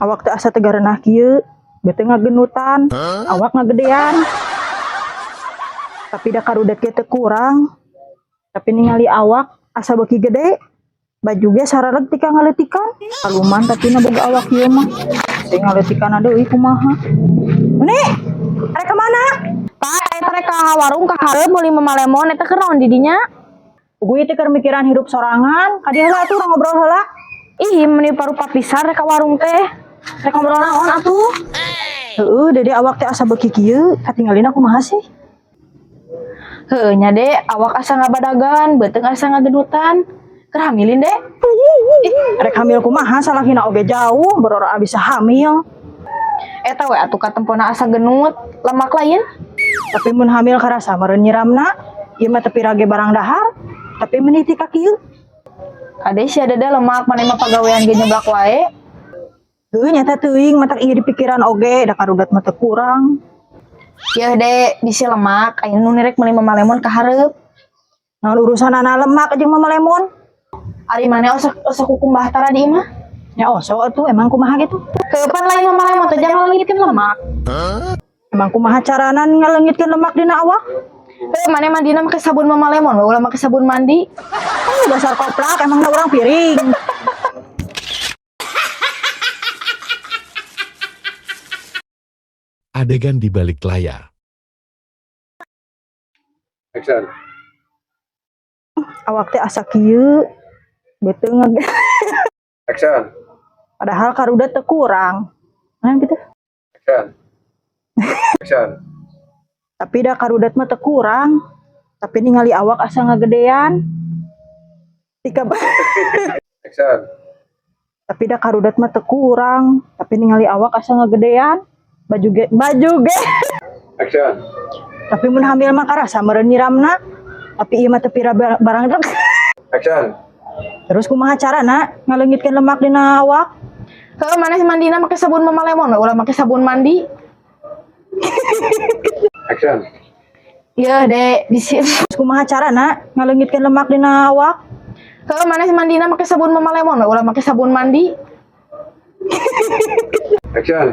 Awak teh asa teu garenah kieu, beuteung ngagenutan, awak ngagedean. Tapi da karudet ge teu kurang. Tapi ningali awak asa beuki gede. Baju ge sarareg tika ngaleutikan. Kaluman tapi na boga awak kieu mah. Teu ngaleutikan deui kumaha. Uni, arek ka mana? Pak, eta rek ka warung ka hareup meuli Mama Lemon eta keur naon di dinya? Gue teh keur mikiran hirup sorangan, ka dieu heula atuh urang ngobrol heula. Ih, meuni parupa pisan rek ka warung teh. Rek ngobrol naon atuh? Heeh, dede awak teh asa beuki kieu, katinggalina kumaha sih? Heueuh nya De, awak asa ngabadagan, beuteung asa ngagenutan. Keur hamilin, De? Ih, rek hamil kumaha salakina oge jauh, berora bisa hamil. Eta we atuh katempona asa genut, lemak lain. Tapi mun hamil karasa meureun nyiramna, ieu mah teu pirage barang dahar, tapi meuni ti ka kieu. Kade sia Dede lemak, maneh mah pagawean ge nyeblak wae. Heueuh nyata teuing matak ieu di pikiran oge, da karudet mah teu kurang. Yeuh De, bisi lemak, ayeuna nu rek meuli Mama Lemon ka hareup. Naon urusanana lemak jeung Mama Lemon? Ari maneh osok osok kukumbah tara di imah? Ya osok atuh emang kumaha gitu. Heueuh pan lain Mama Lemon teh jangan ngaleungitkeun lemak. Emang kumaha carana ngaleungitkeun lemak dina awak? Heueuh maneh mandina make sabun Mama Lemon, we ulah make sabun mandi. Oh, dasar koplak emang urang piring. Adegan di balik layar. Action. Awak teh asa kieu, beuteung Action. Padahal karudet teu kurang. Nah gitu. Action. Action. Tapi da karudet mah teu kurang. Tapi ningali awak asa ngagedean. Tika Action. Tapi da karudet mah teu kurang. Tapi ningali awak asa ngagedean. Baju ge. Action. Tapi mun hamil mah karasa meureun nyiramna. Tapi ieu mah teu pira barang. Action. Terus kumaha carana ngaleungitkeun lemak dina awak? Heueuh maneh mandina make sabun Mama Lemon, we ulah make sabun mandi. Action. Yeuh De, bisi Terus kumaha carana ngaleungitkeun lemak dina awak? Heueuh maneh mandina make sabun Mama Lemon, we ulah make sabun mandi. Action.